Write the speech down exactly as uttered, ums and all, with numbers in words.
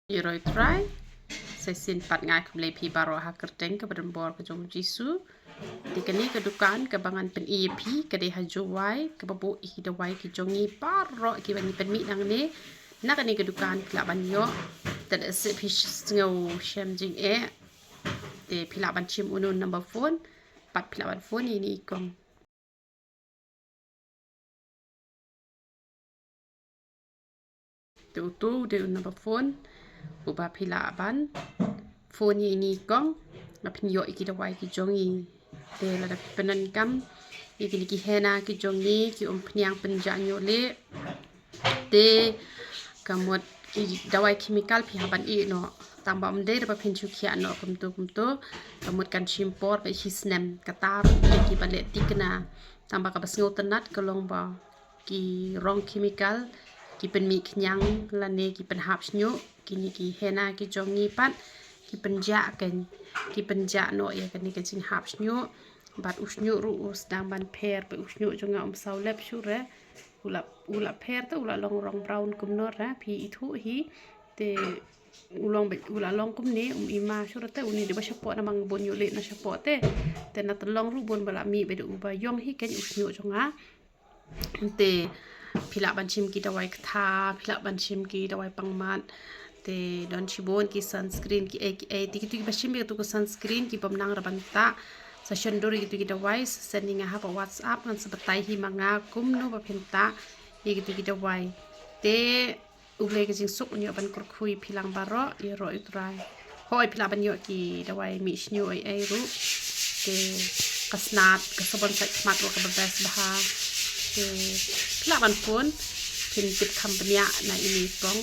Ïaroh ïa U Trai. Sa shisien pat nga ai khublei phi baroh ha ka kyrteng kaba donbor ka jong U Jisu. Te kane ka dukan kaba ngan pyni ïa phi ka dei ha Jowai, kaba buh ïa ki dawai ki jong ngi baroh kiba ngi pynmih nangne. Na kane ka dukan phi lah ban ïoh. Te lehse phi sngew shem jingeh, te phi lah ban shim uno u number phone, pat phi lah ban phone ïa ine i kong. Te uto u dei u number phone uba phi lah ban phone ïa ine i kong ba phin ïoh ïa ki dawai ki jong ngi. Te lada phi pyndonkam ïa kine ki henna ki jong ngi, ki umphniang pynjah ñiuh lieh, te ka mut ki dawai chemical phi hap ban ïeh noh. Tang ba ym dei da ba phin shu khiah noh kumto kumto, ka mut kan shim por ba shi snem. Kata ruh ïa kiba leh thikna, tang ba kaba sngewtynnat ka long ba ki rong chemical ki pynmih khñiang lane ki pynhap shñiuh. Kine ki henna ki jong ngi pat ki pynjah, kan, ki pynjah noh ïa kane ka jinghap shñiuh. Bad u shñiuh ruh u sdang ban pher, ba u shñiuh jong nga um saw lep shuh re. U la, u la pher te u la long rong brown kumno re, phi ithuh hi. Te u long ba, u la long kumne, um i ma shuh re te, une dei ba shapoh, namar bun ñiuh lieh na shapoh te. Te na tyllong ruh bun ba la mih, ba dei uba ïong hi, kan, u shñiuh jong nga. Te phi lah ban shim ki dawai ktha, phi lah ban shim ki dawai pangmat. Te don shibun ki sunscreen kiei kiei. Te kito kiba shim ïa kito ki sunscreen ki bym nang ruh ban tah, sa shon dur ïa kito ki dawai, sa send ïa nga ha WhatsApp, ngan sa batai hi ma nga kumno ba phin tah ïa kito ki dawai. Te U Blei ka jingsuk un ïoh ban kyrkhu ïa phi lang baroh, ïaroh ïa U Trai. Hooid, phi lah ban ïoh ki dawai mih shñiuh ei ei ruh. Te ka snat, ka sabon sait khmat ruh kaba best bha. Te phi lah ban phone, phin tip kham bniah na ine i kong.